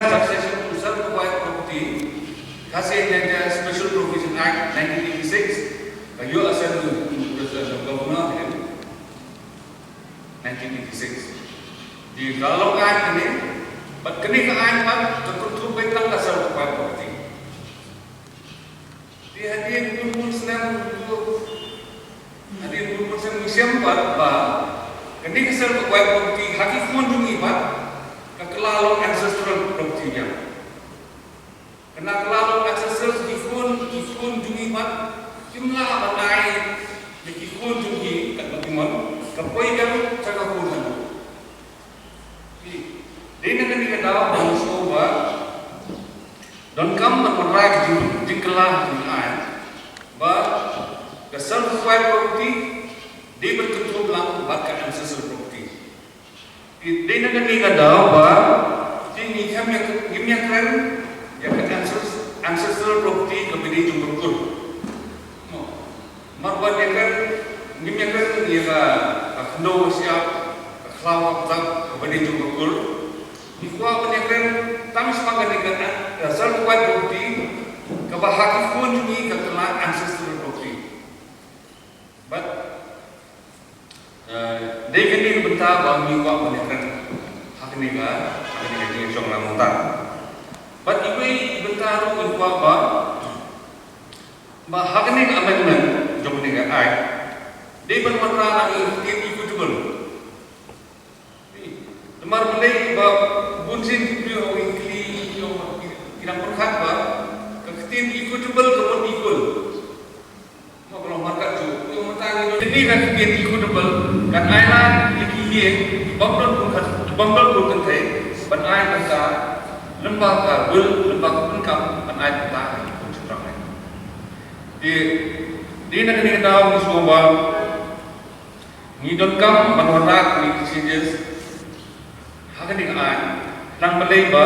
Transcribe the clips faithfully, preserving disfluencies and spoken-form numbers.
Taxation to Self Acquired Property, Khasi Jaintia Special Provision Act nineteen eighty-six, ka ïoh assent u President, Governor, nineteen eighty-six. Te ka long aiñ kane, bad kane ka aiñ pat ka kynthup beit tang ka self acquired property. Te hadien bun bun snem, hadien bun bun snem ngi shem pat ba kane ka self acquired property ha ki khun jong ngi pat ka kylla long ancestral property biang. Kane ka la long ancestral, ki khun, ki khun jong ngi pat kim lah ban ai ïa ki khun jong ngi katba ki mon, ka poi biang sha ka khun haduh. Dei na kane ka daw ba ngi sngewbha donkam ban wanrah ka jing, jingkylla jong ngi, ba ka self acquired property dei ban kynthup lang bad ka ancestral property. Dei na kane ka daw ba te ngi khlem ïa, ngim ïakren ïa ka ancest-, ancestral property kaba dei jong ka kur. Mo. Namar ba ïakren, ngim ïakren ïa ka, ka khyndew ka shyiap, ka khlaw ka btap kaba dei jong ka kur. Ngi kwah ban ïakren tang shaphang kane ka, ka self acquired property kaba ha ki khun jong ngi ka kylla ancestral property. Bad, eh, dei kane ka bynta ba ngi kwah ban ïakren ha kane ka, ha kane ka jingïashong lang mynta. Bad iwei i bynta ruh ngi kwah ba, ba ha kane ka amendment jong kane ka Act, dei ban wanrah ïa ka ktien equitable. Namar balei ba bun sien ki briew ki, ki, ki nang pyrkhat ba ka ktien equitable ka mut equal. Mo, ka long markat ju. Ïa mynta ngi don, kane ka ktien equitable kan ai lad ïa ki ïing ki bym don bun khat, ki bym don bun kynthei ban ai bynta lyngba ka will, lyngba ka pyndonkam ban ai bynta ïa ki khun shynrang. Te dei na kane ka daw ngi sngewbha ngi donkam ban wanrah kine ki changes ha kane ka aiñ. Nang balei ba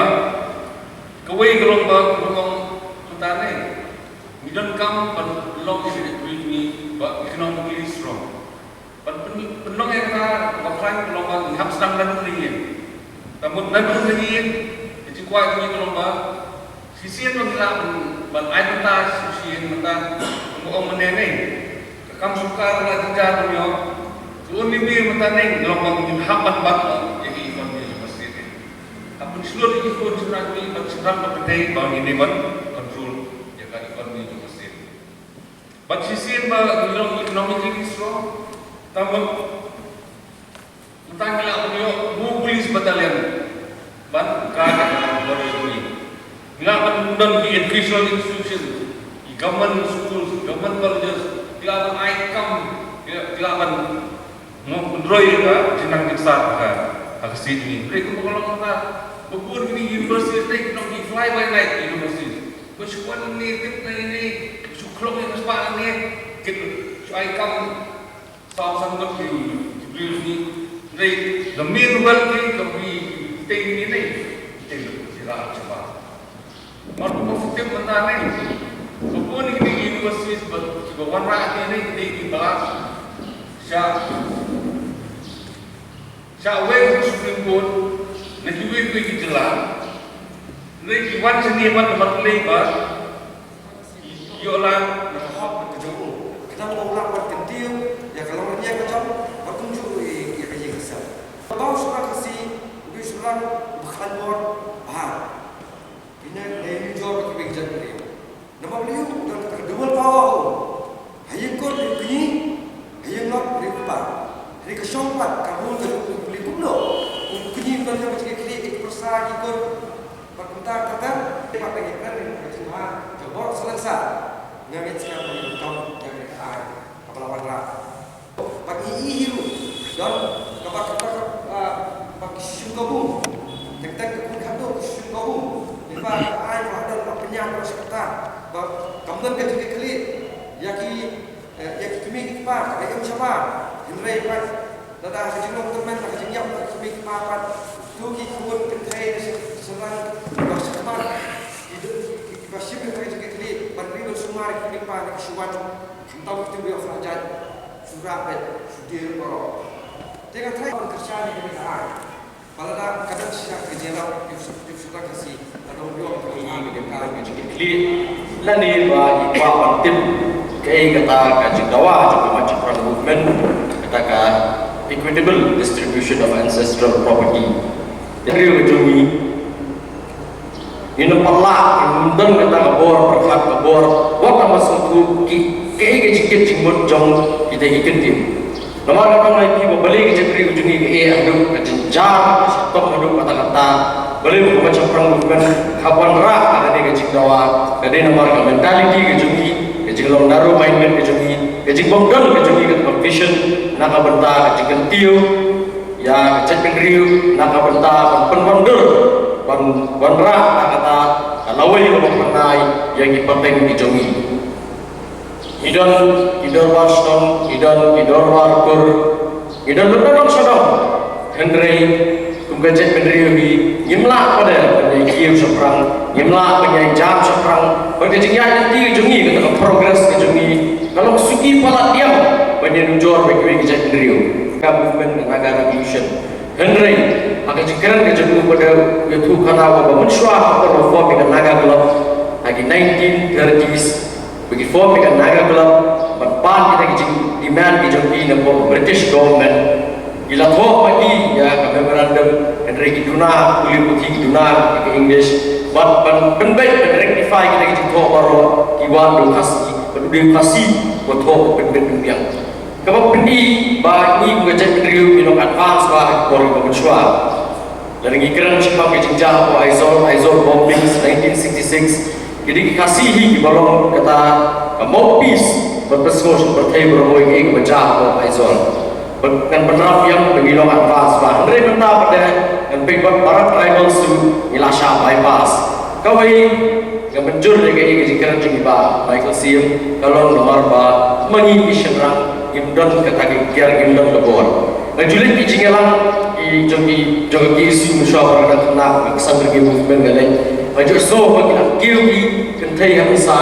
kawei ka long ba ka long mynta ne. Ngi donkam ban long ïa ki briew ngi ba economically strong. Ban pyn-, pynlong ïa kata ba khlaiñ ka long ba ngi hap sdang naduh na ïing. Ka mut naduh na ïing ka jingkwah jong ngi ka long ba shisien ba ngi lah ban, ban ai bynta shisien mynta, kumba ong mynne ne. Ka kam sorkar la jynjar ban ïoh. Te un ym dei mynta ne ngi long ba ngin hap ban bat ïa ka economy jong ka state. Hap ban shlur ïa ki khun shynrang, ki khun shynrang ba kynthei ba ngin ïa ban control ïa ka economy jong ka state. Bad shisien ba ngi long economically strong, tang ba Mynta ngi lah ban ïoh more police battalion ban guard ïa ka border jong ngi. Ngi lah ban don ki educational institution, ki government schools, ki government colleges, ngi lah ban ai kam, ngi lah, ngi lah ban, mo, pynroi ïa ka jingnang jingstad ha ka, ha ka state jong ngi. Hynrei kumba ka long mynta, ba bun kine universities ne ki long ki fly by night universities. Ba shu wan ne tip na ine, shu khlong ïa ka spah ne, kit shu ai kam Saw san ngut ki, ki briew ni, hynrei the main wealth ki, ka ki tei ni ne, tei ki ra chaba. Mar ko mo fitim mynta ne, ka bun ki universities ba, ki ba wanrah ki ne, ki tei ki ba, sha, sha wei ka Supreme Court, na ki wei wei ki jylla, hynrei ki wan shane ban namar lei ba, Ïoh lad na ka hok ka jong u. Khnang ba u lah ban kyntiew ïa ka longrynïeng ka jong, bad kumjuh ïa ka ïing ka sem. Ka bang sha ka Khasi, u dei u shynrang uba khlaiñ bor bha. Pynïaid ne ïa u jor bad kiwei ki jaitbynriew. Namar balei u don ka dual power u. Ha ïing kot u kñi, ha ïing lot u kpa. Hynrei ka shong pat ka rule ka jong u pli kumno. U kñi u don ïa ka jingkitkhlieh, ka pyrsa ki kot. Bad kumta kata, te pat ngi kren ïa ka jingbha jong bor saleng sa. Nga ngeit skhem ba ngi donkam ïa kane ka aiñ kaba la wanrah. Bad ngi ïohi ruh don kaba, kaba, kaba, ah, ba ki shisien kabu. Teng teng ka khun khatduh ki shisien kabu. Ngi ba ka aiñ ba la don ba pynïaid ba sha kata. Ba kam don ka jingkitkhlieh ïa ki Eh, ïa ki kmie ki kpa, ka dei em shabar. Hynrei pat, lada ha ka jinglong tymmen, ha ka jingïap, ha ki kmie ki kpa pat. To ki khun kynthei, ki shynrang, kiba shakmat. Ki don, ki, kiba shim ïa ka jingkitkhlieh, ban ri ban sumar ïa ki kmie ki kpa, na ki shuwa. Kumta ki tymmen ïa ka jait. Shu rah beit, shu dier baroh. Te nga tharai ban kyrshan ïa kane ka aiñ. Ba lada ka dang shisha ka jingïalang, ïa u shu, ïa u shu dang ka si, ka dang u ïoh ka jingkit khlieh, lane ba i kwah ban tip kaei kata ka jingdawa jong ka Mynshuwa Shaphrang Movement, kata ka equitable distribution of ancestral property. Ïa ka jong ngi, ngi nym pat lah, ngi nym don kata ka bor pyrkhat, ka bor wat tang ban sngewthuh ki, kaei ka jingkit jingmut jong kita ki kyntien. Namar kata nga ong ïa phi ba balei ka jaitbynriew ka jong ngi ka eh haduh ka jynjar, ka shitom haduh katta katta. Balei ba ka Mynshuwa Shaphrang Movement ka wanrah ha kane ka jingdawa, ka dei namar ka mentality ka jong ngi, ka jinglong narrow minded ka jong ngi, ka jingbymdon ka jong ngi, ka vision na ka bynta ka jingkyntiew ïa ka jaitbynriew, na ka bynta ban pynwandur, ban wanrah na kata ka lawei kaba pynai ïa ki pateng ki jong ngi. Ngi don ki dorbar shnong, ngi don ki dorbar kur, ngi don lem sha dong. Hynrei kum ka jaitbynriew hi ngim lah pat de ban ïai kiew shaphrang, ngim lah ban ïai jam shaphrang. Bad ka jingïaid lynti ka jong ngi, kata ka progress ka jong ngi, ka long suki palat diam ban ïanujor bad kiwei ki jaitbynriew. Ka movement ka Naga Revolution. Hynrei ha ka jingkren ka jong u, ba da ïathuh khana u ba mynshuwa ha ka por ba form ïa ka Naga Club ha ki nineteen thirties, ba ki form ïa ka Naga Club ban pan kita ki jingdemand ki jong ki na ka British government. Ki la thoh ma ki ïa ka memorandum, hynrei ki duna, pule puthi ki duna ïa ka English. Bad ban pynbeit, ban rectify kita ki jingthoh baroh, ki wad da u Khasi, bad u dei u Khasi uba thoh, ban pynbeit pynbiang. Kaba pyni ba ngi kum ka jaitbynriew ngi long advance bha ha ki por kiba mynshuwa. Lada ngi kren shaphang ka jingjia hapoh Aizawl, Aizawl bombings nineteen sixty-six, ki dei ki Khasi hi kiba long kata ka mouthpiece ban pynsngew sha ka pyrthei baroh ïa kaei kaba jia hapoh Aizawl. Bad ngan pynrap biang ba ngi long advance bha. Hynrei mynta pat de ngan peit ba para tribals ruh ngi la shah bypass. Kawei, nga mynjur ïa kaei ka jingkren jong i Bah Michael Syiem, ka long namar ba ma ngi ki shynrang ngim don kata ka kiar, ngim don ka bor. Nga ju leit ki jingïalang ki jong ki, jong ki issue mynshuwa ba nga dang khynnah, nga ksan ïa ki movement nga leit. Nga ju sngew ba ki la kiew ki kynthei ha bynta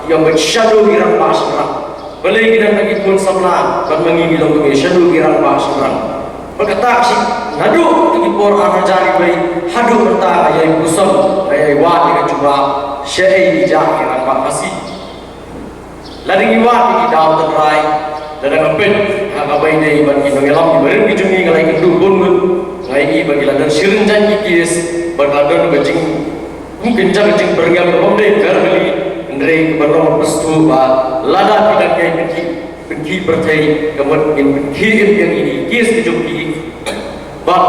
ki ong ba shadow ki rangbah shynrang. Balei ki dang da ki khun samla bad ma ngi ngi long ki shadow ki rangbah shynrang. Bad kata ka shi, naduh ki por ar hajar wei haduh mynta nga ïai puson, nga ïai wad ïa ka jubab shaei ki jah ki rangbah Khasi. Lada ngi wad ïa ki daw tynrai, lada nga peit ha kaba ïadei bad ki nongïalam kiba rim ki jong ngi, nga la ïakynduh bun ngut, nga ïohi ba ki la don shirin jait ki case, bad la don ka jing, kum kynjah ka jingpyrngem kaba ym dei verbally, hynrei kaba long ba sngewthuh ba lada ki dang ïai pynkhih, pynkhih pyrthei, ka mut ngin pynkhih ïa kine ki case ki jong ki. Bad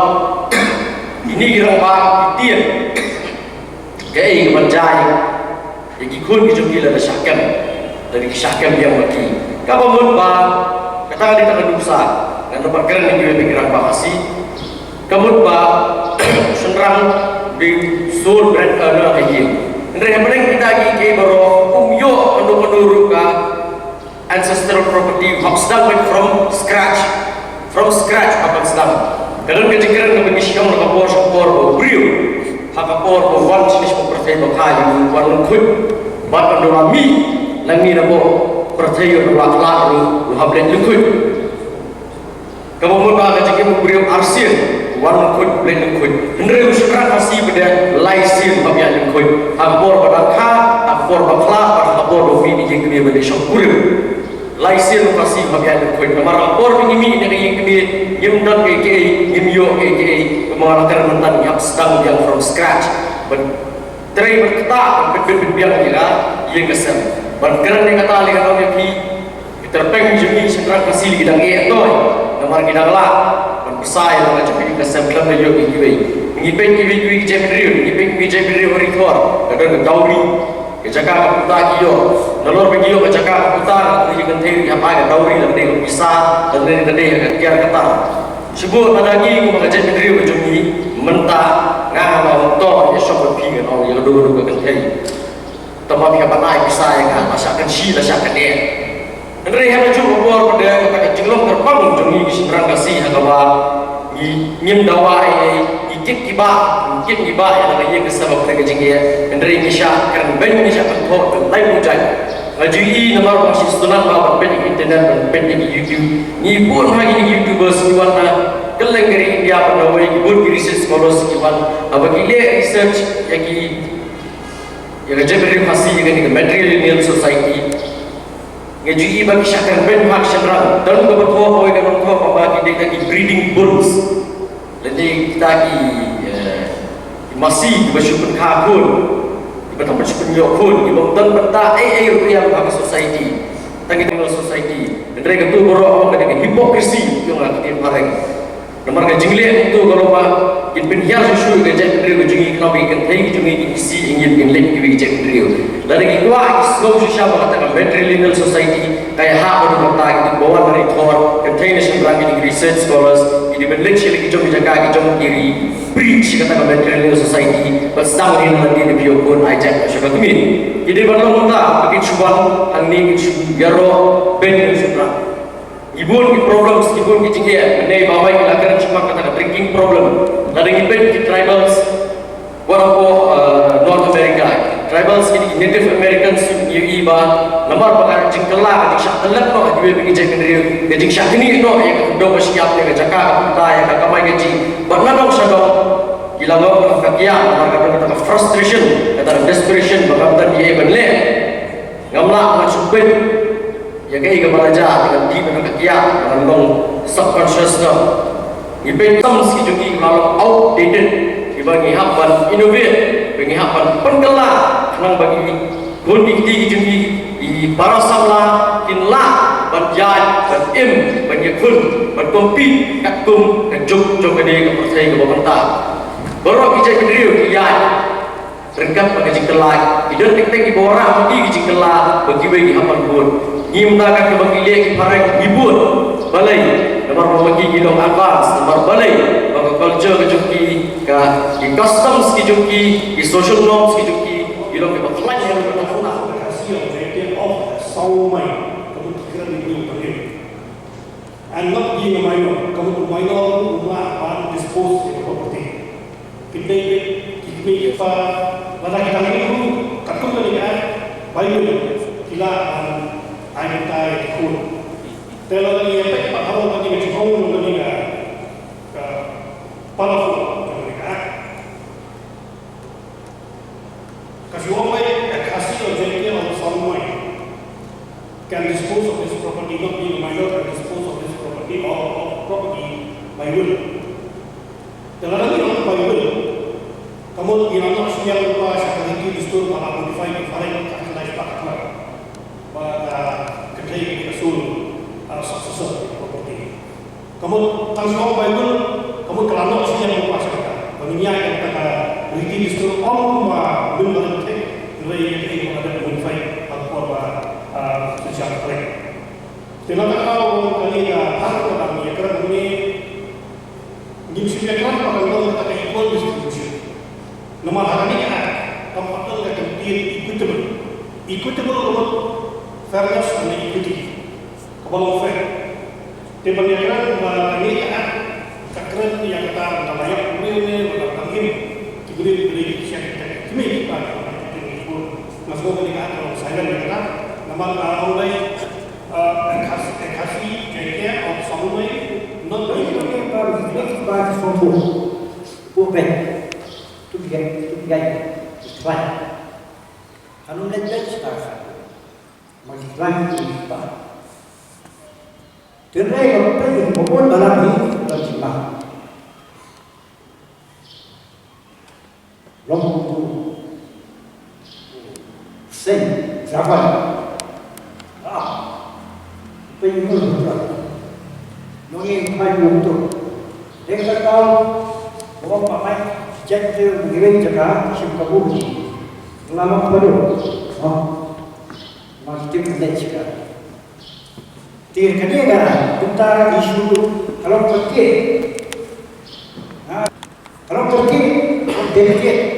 kine ki rangbah ki tieng kaei kaban jia ïa ki khun ki jong ki lada shah kem, lada ki shah kem biang ma ki. Kaba mut ba kata ka dei tang ka nuksa, ngan ym pat kren ïa kiwei pat ki rangbah Khasi. Ka mut ba shynrang dei sole bread earner ha ïing. Hynrei hapdeng kita kiei kiei baroh um ïoh kano kano ruh ka ancestral property, hap sdang beit from scratch. From scratch hap ban sdang. Ka don ka jingkren kaba ngi shem ha ka por sha ka por ba u briew ha ka por ba u wan shane sha ka pyrthei ba kha ïa u wan lyngkhuit. Bad ynda u la mih nangne na ka pyrthei, ynda u la khlad ruh u hap leit lyngkhuit. Kaba mut ba ka jingim u briew arsien, wan lyngkhuit, u leit lyngkhuit. Hynrei u shynrang Khasi pat de lai sien hap ïaid lyngkhuit. Ha ka por ba dang kha, ha ka por ba khlad, ha ka por ba mih na ïing kmie ban leit shongkurim. Lai sien u Khasi hap ïaid lyngkhuit. Namar ha ka por ba ngi mih na ka ïing kmie, ngim don kiei kiei, ngim ïoh kiei kiei. Kumba nga la kren mynta, ngi hap sdang biang from scratch. Ban trei ban ktah, ban pynbeit pynbiang ïa ka ïing ka sem. Ban kren ïa kata lei, ngan ong ïa phi, ki tyrpeng jong ngi shynrang Khasi ki dang eh toi, namar ki dang lah ban pynshai ïa la ka jong ka ïing ka sem khlem da ïoh ïa kiwei. Ngi peit kiwei kiwei ki jaitbynriew, ngi peit kiwei ki jaitbynriew ha Ri Thor, ka don ka dowry. Ka jaka ka puta ki ïoh. Nalor ba ki ïoh ka jaka ka puta, ka kynthei ruh ki hap ai ka dowry, lada dei ka pisa, lada dei ka kiar ka tar. Shibun lada ngi kum ka jaitbynriew ka jong ngi mynta, nga nga ong to ïa shong ka phi, nga ong ïa ka dor ka kynthei. Tangba phi hap ban ai pisa ïa nga, la shah kynshi, la shah kyneh. Hynrei ha kajuh ka por pat de kata ka jinglong kyrpang jong ngi ki shynrang Khasi ha kaba ngi ngim dawa ei ei, ngi kit ki bah, ngi kit ki bah ïa la ka ïing ka sem hapdeng ka jingeh. Hynrei ngi shah kren beiñ, ngi shah kynthoh ban lai pynjah. Nga ju ïohi namar ba nga sngewsynei ba ban peit ïa ki internet, ban peit ïa ki YouTube. Ngi bun ha ki YouTubers ki wan na Kylleng ka ri India bad na wei ki bun ki research scholars ki wan haba ki leh research ïa ki, ïa ka jaitbynriew Khasi, ïa kane ka matrilineal society. Nga ju ïohi ba ki shah kren beiñ ha ki shynrang. Don kaba thoh, kawei ka nongthoh ba ki dei ki breeding bulls. Lane kita ki, eh, ki masi kiba shu pynkha khun, kiba tang ban shu pynïoh khun, kiba don bynta ei ei ruh ïa ka society. Tang ki tang society. Hynrei katu baroh ka dei ka hypocrisy jong ka ktien phareng. Namar ka jingleh katu ka long ba kin pynhiar shuh shuh ka jaitbynriew ka jong ngi, khnang ba ki kynthei ki jong ngi kin isih ïa ngi, kin leit kiwei ki jaitbynriew. Lada ki kwah ki sngew shisha ba kata ka matrilineal society ka ïahap bad u nongthoh, ki dei ban wan ha ri thor, kynthei ne shynrang, ki dei ki research scholars, ki dei ban leit sha la ki jong ki jaka, ki jong ki ri, preach kata ka matrilineal society, bad sdang hi na lynti da phi ïoh khun, ai jait sha ka kmie. Ki dei ban long kumta, ba kin shu wan hangne kin shu ïaroh beiñ ne shynrang. Ki bun ki problems, ki bun ki jingeh, mynne ba wei ki la kren shaphang kata ka drinking problem. Lada ngi peit ki tribals, wat hapoh, eh, North America, tribals, ki Native Americans, ngi ïohi ba namar ba ka jingkylla, ka jingshah tyllep noh ha kiwei pat ki jaitbynriew, ka jingshah knieh noh ïa ka khyndew ka shyiap, ïa ka jaka ka bynta, ïa ka kamai kajih, bad na dong sha dong ki la ngop noh ka kiad namar ka don kata ka frustration, kata ka desperation ba kam don ei ei ban leh. Ngam lah ban shu peit ïa kaei kaba la jia, te ngan dih beit na ka kiad, ngan long subconscious noh. Ngi peit, ki customs ki jong ngi ki la long outdated, kiba ngi hap ban innovate, ba ngi hap ban pynkylla, khnang ba ki khun ki kti ki jong ngi, ki para samla, kin lah ban ïaid, ban im, ban ïakhun, ban compete katkum ka juk jong kane ka pyrthei kaba mynta. Baroh ki jaitbynriew ki ïaid ryngkat bad ka jingkylla. Ki don teng teng kiba wanrah ma ki ka jingkylla, ba kiwei ki hap ban bud. Ngi mynta, katba ki leh ki phareng, ngi bud. Balei? Namar ba ma ki ki long advance. Namar balei? Ba ka culture ka jong ki, ka, ki customs ki jong ki, ki social norms ki jong ki, ki long kiba khlaiñ ïa ka. And not being a minor, ka mut u minor um lah ban dispose ïa ka property. Ki dei ki kmie ki kpa, lada ki dang rit ruh, katkum kane ka Act, bai mut ki lah ban ai bynta ïa ki khun. Te lada ngi ïa peit pat haroh kane ka jingong jong kane ka, ka paragraph jong kane ka Act. Ka shu ong ba a Khasi or Jaiñtia of Samoi can dispose of his property, not being a minor, can dispose of his property or of property by will. Te lada ngi ong by will, ka mut ngi la noh shiliang lypa sha ka riti dustur ba la modify ki phareng, ka khyndai spah ka kmar, ba ka kynthei ka dei ka sole, uh, successor to the property. Ka mut tang shu ong by will, ka mut ka la noh shiliang lypa sha kata. Ba ngin ïaid da kata ka riti dustur ym kumba mynba la thik, hynrei ïa kaei kaba la dep modify ha ka por ba, ah, synshar khlem. Te na kata ka daw kane ka thang kaba ngi ïakren hangne, ngim shym ïakren ba kan long kata ka equal distribution. Namar ha kane ka Act kam pat don ka kyntien equitable. Equitable ka mut fairness and equity. Kaba long fair. Te ban ïakren ba kane ka Act ka kren ïa kata, ka la ïap kumne ne, ba ka tang im ki briew, ki briew ki sha ki kmie ki kpa ki kpa ki kmie ki kpa. Nga sngew kane ka Act ka long silent ïa kata. Namar ka ong dei, eh, Khasi, Khasi, Jaiñtia of Samoi, not by. Ba ki kpa ki kpa ki sngewbha. Buh beit. Tu biang, tu biang. Khlaiñ. Kan ym leit beit sha ka. Ma ki khlaiñ ki kpa. Tynrai ka peit ka bun balang hi ban sima. Long tu. Seng, siapa? Ah. Peit ngi tu. Ngi mai tu. Deng ka tau. Bawang pakai. Jet tu ngiring jaka. Sim kabur. Lama baru. Ah. Mas tim leit sha ka. Te kane ka, kumta issue ka long kyrkieh. Ha? Ka long kyrkieh, delicate.